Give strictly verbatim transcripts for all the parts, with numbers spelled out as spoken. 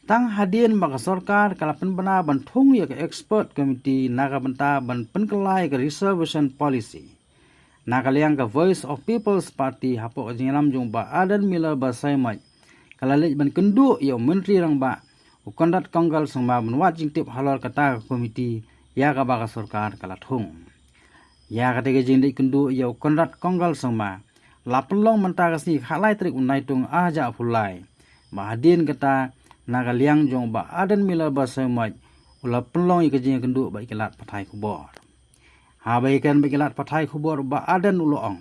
Tang hadien ba ka sorkar ka la pynbna ban thung ïa ka expert committee na ka bynta ban pynkylla ïa ka reservation policy, na ka liang ka Voice of People's Party hapoh ka jingïalam jong Bah Ardent Miller Basaiawmoit ka la leit ban kynduh ïa u Myntri Rangbah u Conrad Kongkal Sangma ban wad jingtip halor kata ka committee ïa kaba ka sorkar ka la thung. Ïa kata ka jingleit kynduh ïa u Conrad Kongkal Sangma la pynlong mynta ka sngi khatlai tarik u Naitung arhajar arphew lai. Ba hadien kata, na ka liang jong Bah Ardent Miller Basaiawmoit u la pynlong ïa ka jingkynduh bad ki lad pathai khubor. Haba ïakren bad ki lad pathai khubor, Bah Ardent u la ong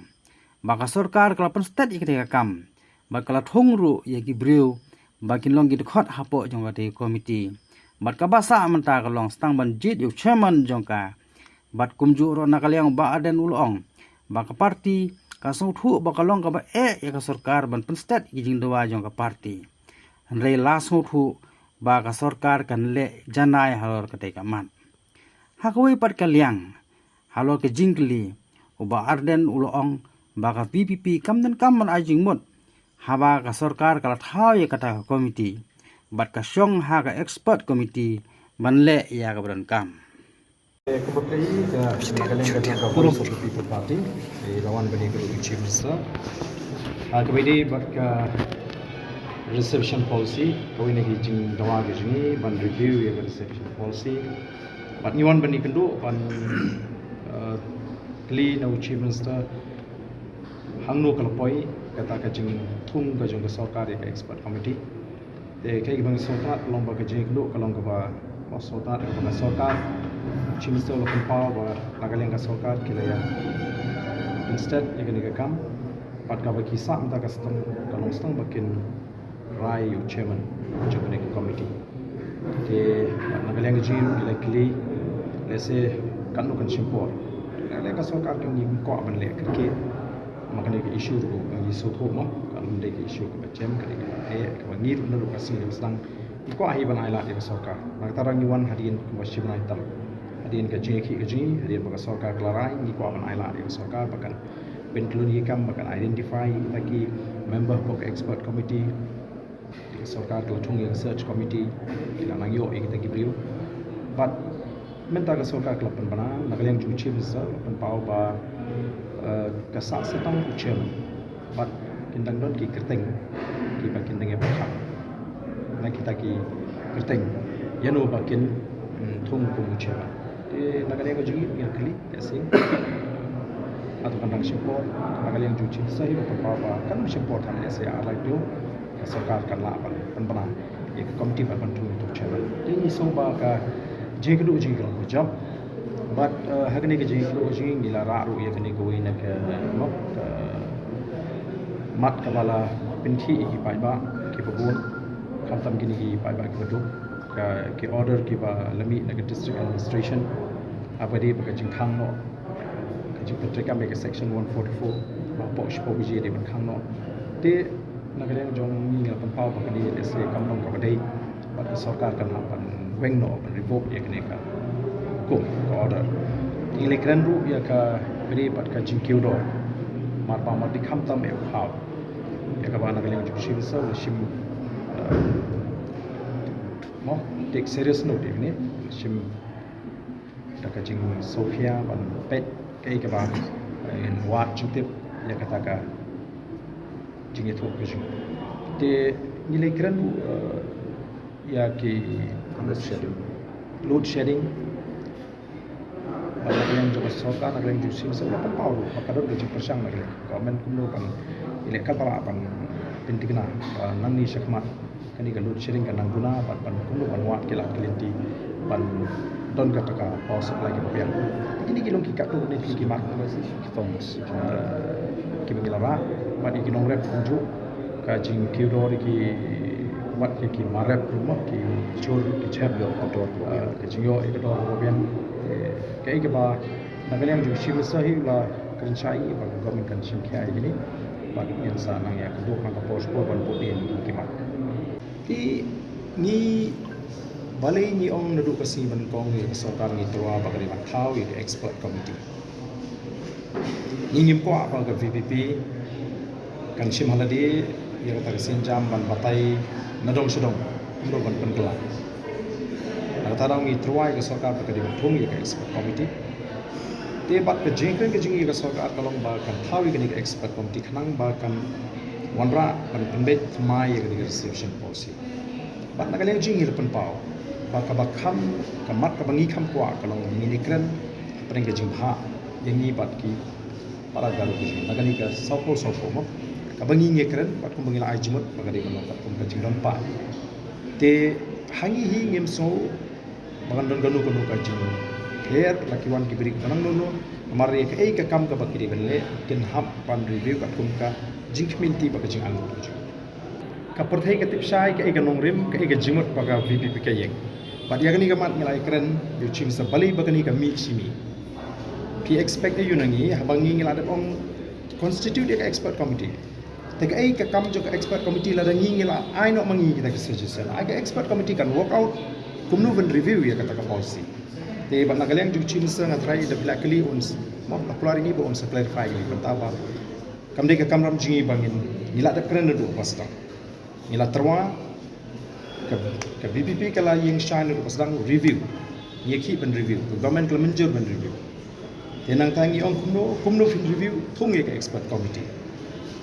ba ka sorkar ka la pynstet ïa kata ka kam bad ka la thung ruh ïa ki briew ba kin long ki dkhot hapoh jong kata ka committee. Bad kaba sah mynta ka long sa tang ban jied ïa u chairman jong ka. Bad kumjuh ruh na ka liang Bah Ardent u la ong ba ka party ka sngewthuh ba ka long kaba eh ïa ka sorkar ban pynstet ïa ki jingdawa jong ka party. Hynrei la sngewthuh ba ka sorkar kan leh janai halor kata ka mat. Ha kawei pat ka liang, halor ka jingkylli, u Bah Ardent u la ong ba ka V P P kam donkam ban ai jingmut haba ka sorkar ka la thaw ïa kata ka committee bad ka shong ha ka expert committee ban leh ïa kaba donkam. Ka bynta ka, ka Nagaland ka jong ka Voice of the People Party, eh, la wan bad ïa ka Chief Minister. Ah, kaba ïadei bad ka reservation policy, kawei na ki jingdawa ka jong ngi ban review ïa ka reservation policy. Bad ngi wan ban ïakynduh ban, eh, kylli na u Chief Minister hangno ka la poi kata ka jingthung ka jong ka sorkar ïa ka expert committee. Te kaei kaba nga sngewtynnat ka long ba ka jingïakynduh ka long kaba, ba sngewtynnat kaba ka sorkar, Chief Minister u la pynpaw ba na ka liang ka sorkar ki la ïa pynstet ïa kane ka kam. Bad kaba ki sah mynta ka step ka long sa tang ba kin rai ïa u chairman jong kane ka committee. Te na ka liang ka jong ngi la kylli, lehse katno kan shim por. Na ka liang ka sorkar ka ngi kwah ban leh kyrkieh. Ma kane ka issue ruh ka ngi sngewthuh mo, ka ym dei ka issue kaba jem, ka dei kaba eh, kaba ngi ruh naduh ka sngi kaba sdang ngi kwah hi ban ailad ïa ka sorkar. Na kata ruh ngi wan hadien kumba shi bnai tam. Hadien ka jingïakhih ka jong ngi, hadien ba ka sorkar ka la rai, ngi kwah ban ailad ïa ka sorkar ba kan pynklun ïa ki kam, ba kan identify ïa kita ki member hapoh ka expert committee. Te ka sorkar ka la thung ïa ka search committee, ki la nang ïoh ïa kita ki briew. Bad mynta ka sorkar ka la pynbna, na ka liang jong u Chief Minister la pynpaw ba, eh, ka sah sa tang u chairman. Bad kin dang don ki kyrteng kiba kin dang ïa pyrkhat na kita ki kyrteng ïano ba kin, mm, thung kum u chairman. Te na ka liang ka jong ngi ngi kylli, lehse hato kan dang shim por. Na ka liang jong u Chief Minister hi u la pynpaw ba kan shim por than, lehse ar lai taïew ka sorkar kan lah ban pynbna ïa ka committee ban pynthung ïa u chairman. Te ngi sngew ba ka jingïakynduh jong ngi ka long kaba jop. Bad, eh, ha kane ka jingïakynduh jong ngi ngi la rah ruh ïa kane kawei na ka, mo, ka mat kaba la pynkhih ïa ki paidbah kiba bun, khamtam kine ki paidbah kiba duk, ka, ki order kiba la mih na ka district administration. Haba dei ba ka jingkhang noh, ka jingpyntreikam ïa ka section one forty-four, ba hapoh shiphew baje dei ban khang noh. Te na ka liang jong ngi ngi la pynpaw ba kane lehse kam long kaba dei, bad ka sorkar kan hap ban weng noh, ban revoke ïa kane ka hukum, ka order. Ngi la kren ruh ïa kaba dei bad ka jingkiew dor, mar ba mar dei khamtam eh u khaw. Ïa kaba na ka liang jong u Chief Minister u la shim, eh, mo, take serious note ïa kane, u la shim da ka jingsngewkhia ban peit kaei kaba, eh, wad jingtip ïa kata ka jingïathuh ka jong ngi. Te ngi la kren ruh, eh, ïa ki load shedding. Load shedding. Ba na ka liang jong ka sorkar, na ka liang jong u Chief Minister u la pynpaw ruh ba ka don ka jingpyrshang na ka liang ka government kumno ban ïaleh ka para ban pynthikna ba nangne shakhmat kane ka load shedding kan nang duna bad ban kumno ban wad ki lad ki lynti ban don kata ka power supply kaba biang. Kine ki long ki katto katne ki mat, eh, kiba ngi la rah bad ïa ki nongrep kumjuh, ka jingkiew dor ïa ki, wat ïa ki marep ruh mo, ki jhur ki jhep, ïoh ka dor kaba biang, eh, ka jingïoh ïa ka dor kaba biang. Eh, kaei kaba na ka liang jong u Chief Minister hi u la kren shai ba ka government kan shim khia ïa kine. Bad ngin sa nang ïakynduh ha ka por sha ka por ban bud ïa kine ki mat. Te ngi, balei ngi ong naduh ka sngi ba nyngkong ïa ka sorkar ngi tyrwa ba ka dei ban thaw ïa ka expert committee. Ngi ngim kwah ba ka V P P kan shim ha lade ïa kata ka sienjam ban batai na dong sha dong. kumno ban pynkylla. Na kata daw ngi tyrwa ïa ka sorkar ba ka dei ban thung ïa ka expert committee. Te bad ka jingkren ka jong ngi ïa ka sorkar ka long ba kan thaw ïa kane ka expert committee khnang ba kan wanrah ban pynbeit thymmai ïa kane ka reservation policy. Bad na ka liang jong ngi la pynpaw ba kaba kham, ka mat kaba ngi kham kwah ka long ba ngin ïakren hapdeng ka jingbha ïa ngi bad ki para Garo ka jong ngi na kane ka sawphew sawphew mo. Kaba ngi ngi ïakren bad kumba ngi la ai jingmut ba ka dei ban long bad kum ka jingdon paid. Te ha ngi hi ngim sngew ba kan don kano kano ka jingher la ki wan ki briew ka nang nono. Namar ïa kaei ka kam kaba ki dei ban leh kin hap ban review katkum ka jingkhmih lynti bad ka jingangnud ka jong ka pyrthei ka tip shai kaei ka nongrim, kaei ka jingmut ba ka VPP ka ïeng. Bad ïa kane ka mat ngi la ïakren ïa u Chief Minister balei ba kane ka mih shi mih. Phi expect aïu na ngi haba ngi ngi la dep ong constitute ïa ka expert committee. Te kaei ka kam jong ka expert committee lada ngi ngi la ai noh ma ngi kita ki suggestion. Ai ka expert committee kan work out kumno ban review ïa kata ka policy. Te bad na ka liang jong u Chief Minister nga tharai da phi la kylli un s-, mo, la kular ïa ngi ba un sa clarify ïa ngi bynta ba kam dei ka kamram jong ngi ba ngin, ngi la dep kren naduh ba sdang. Ngi la tyrwa, ka, ka VPP ka la ïeng shai naduh ba sdang review. Ngi ïakhih ban review, ka government ka la mynjur ban review. Te nangta ngi ong kumno, kumno phin review, thung ïa ka expert committee.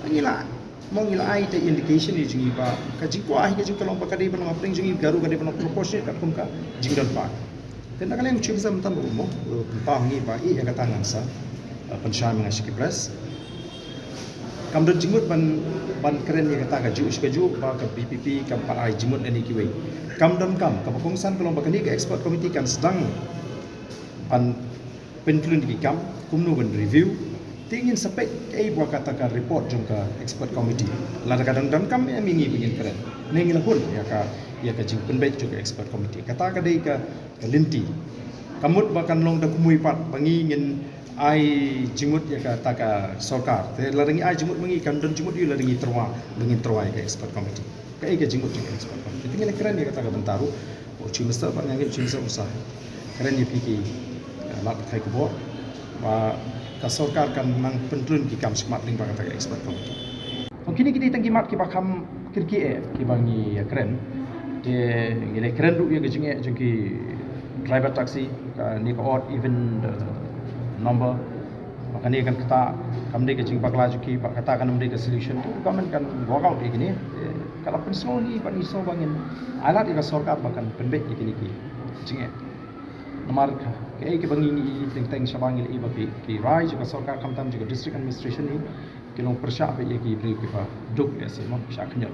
Ngi la, mo ngi la ai te indication ïa jong ngi ba ka jingkwah hi ka jong ka long ba ka dei ban long hapdeng jong ngi Garo ka dei ban long proportionate katkum ka jingdon paid. Te na ka liang u Chief Minister mynta u mo, u pynpaw ha ngi ba ïa kata ngan sa, eh, pynshai ma nga sha ki press. Kam don jingmut ban, ban kren ïa kata kajuh shi kajuh ba ka VPP kam pat ai jingmut lane kiwei. Kam don kam, kaba kongsan ka long ba kane ka expert committee kan sdang ban pynkhlun ki kam kumno ban review. Te ngin sa peit kaei ba kata ka report jong ka expert committee. Lada ka dang donkam ïa ngi ba ngin kren, ne ngi la hun ïa ka, ïa ka jingpynbeit jong ka expert committee. Kata ka dei ka, ka lynti. Ka mut ba kan long da kumwei pat ba ngi ngin ai jingmut ïa kata ka sorkar. Te lada ngi ai jingmut ma ngi kan don jingmut ïa lada ngi tyrwa, ba ngin tyrwa ïa ka expert committee. Kaei ka jingmut jong ka expert committee. Te ngi la kren ïa kata ka bynta ruh. U Chief Minister bad nga ngeit u Chief Minister un sa kren ïa phi ki, eh, lad pathai khubor ba ka sorkar kan nang pynkhlun ki kam shakhmat lyngba kata ka expert committee. Ong kine ki dei tang ki mat kiba kham kyrkieh kiba ngi ïakren. Te ngi la kren ruh ïa ka jingeh jong ki driver taxi, kane ka odd even, eh, number. Ba kane kan ktah, kam dei ka jingbakla jong ki, ba kata kan ym dei ka solution. Te government kan work out ïa kine. Te ka la pynsngew ngi, ba ngi sngew ba ngin ai lad ïa ka sorkar ba kan pynbeit ïa kine ki jingeh. Namar ka, kaei kaba ngi ngi i teng teng shabar ngi la i ba ki, ki rai jong ka sorkar khamtam jong ka district administration hi ki long pyrshah beit ïa ki briew kiba duk lehse mo, shah khyndiat.